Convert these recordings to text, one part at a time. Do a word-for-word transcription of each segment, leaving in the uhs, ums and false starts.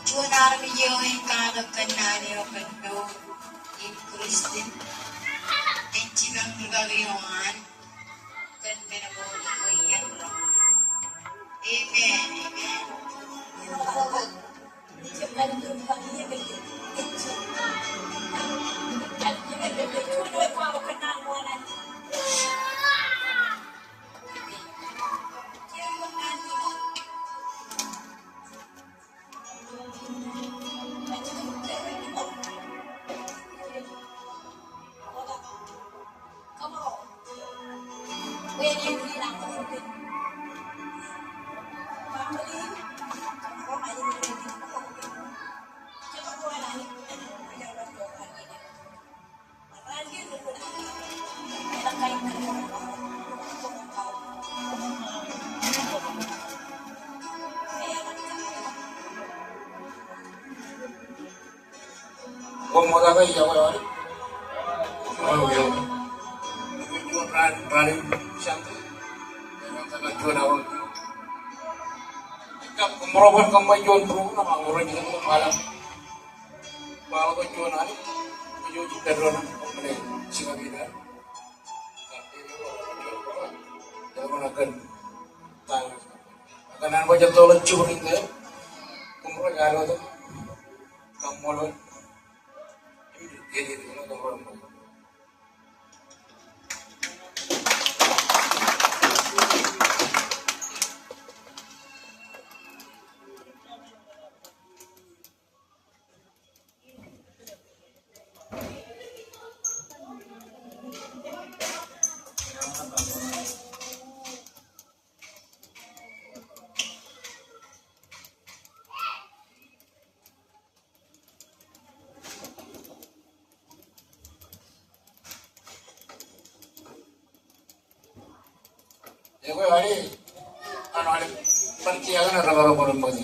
Juon armej eo en katak kōnnaan eo kōn doon in Kristian, en jipañ rikaki eo an kōn men ko iien ro. Amen, amen. Koṃṃool aō ij iọkwe Anij. Aolep eo. Juon raan, raan in Sunday. Juon awa. Kab koṃro bar kōṃṃan juon program, ak ṃōrō jidik ṃōk alam. Ba ḷọk juon Anij, kōj wōj ippān doon, kōṃṃane jidik eo. Kab eo, juon program. Eo ṇa kōn ta eo. Ak kōn an bwe jet ḷọk jibrin ke, koṃro jar wōt. Kaṃṃoolol. Ekwe, aolep, an aolep, bar kiiō ñan rūkaki ro koṃṃool.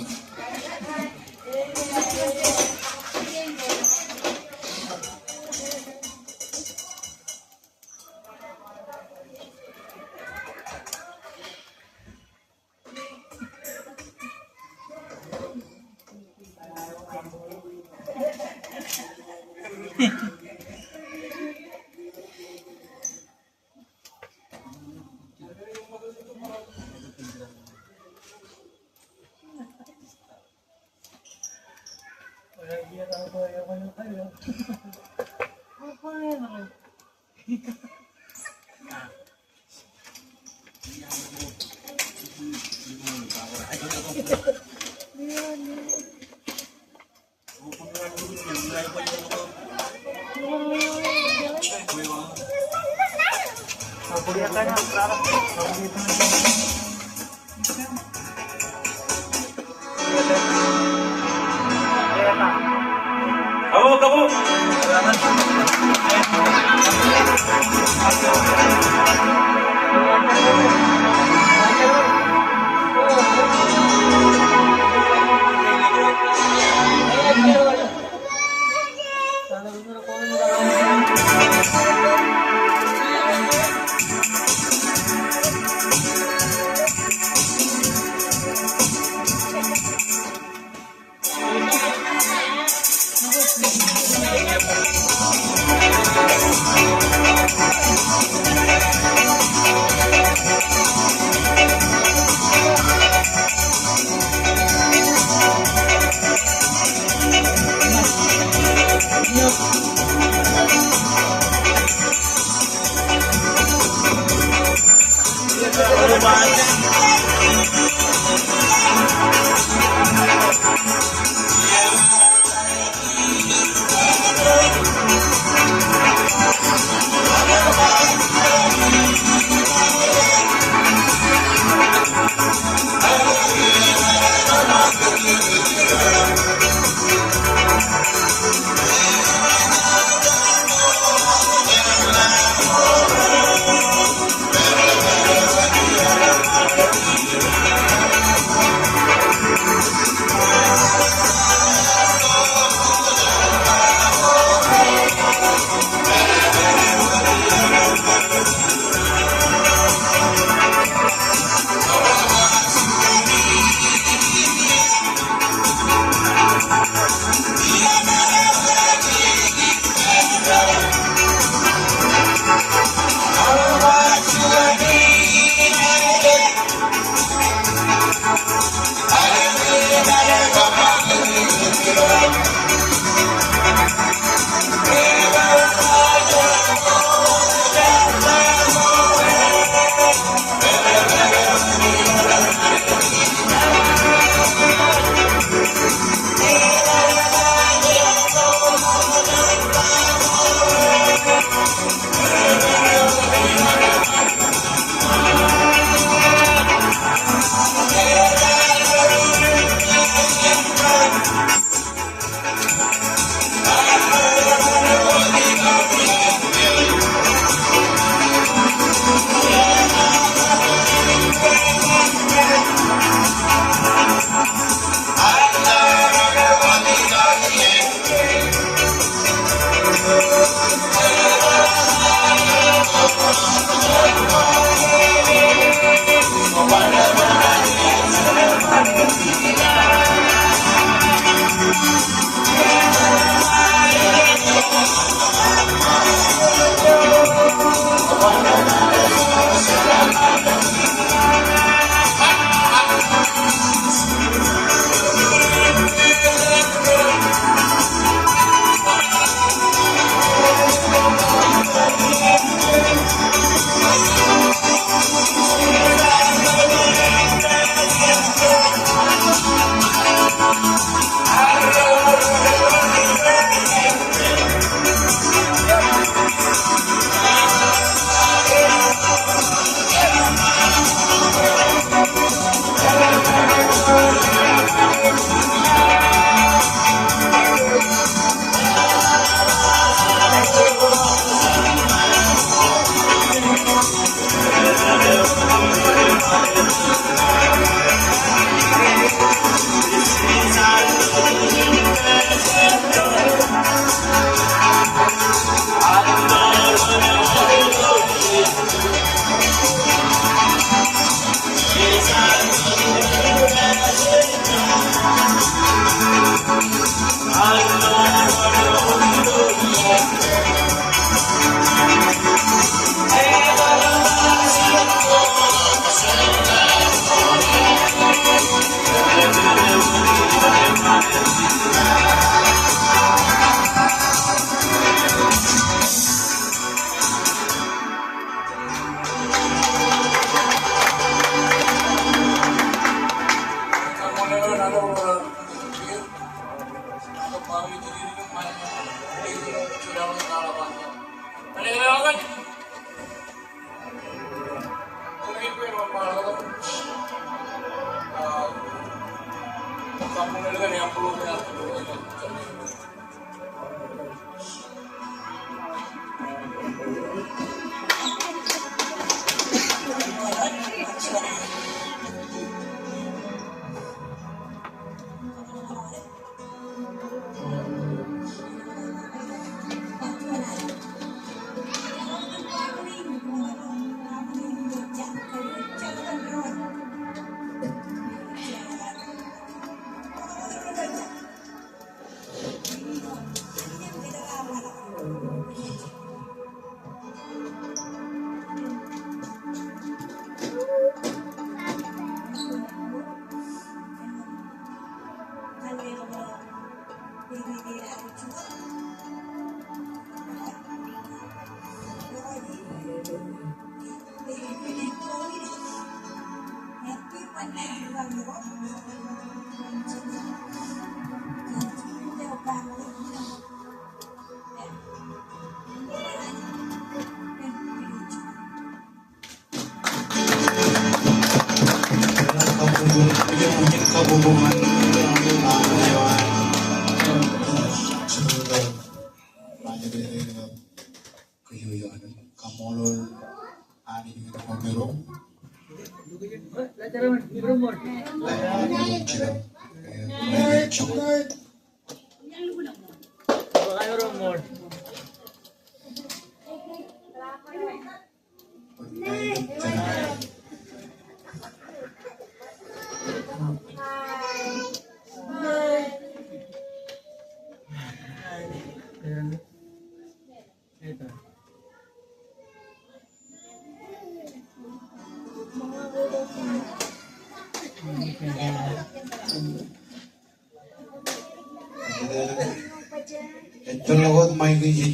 Ejjeḷọk wōt maik ijin.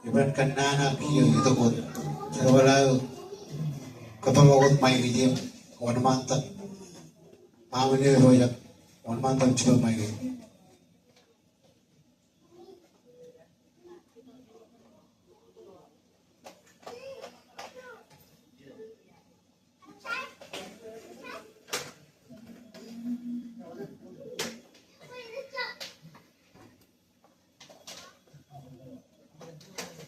Iban kōnnaan ak kiiō itok wōt. Jerbal aō kōtḷọk wōt maik ijin. Wōnṃaantak. Maamon eo epojak. Wōnṃaantak jiba maik ijin.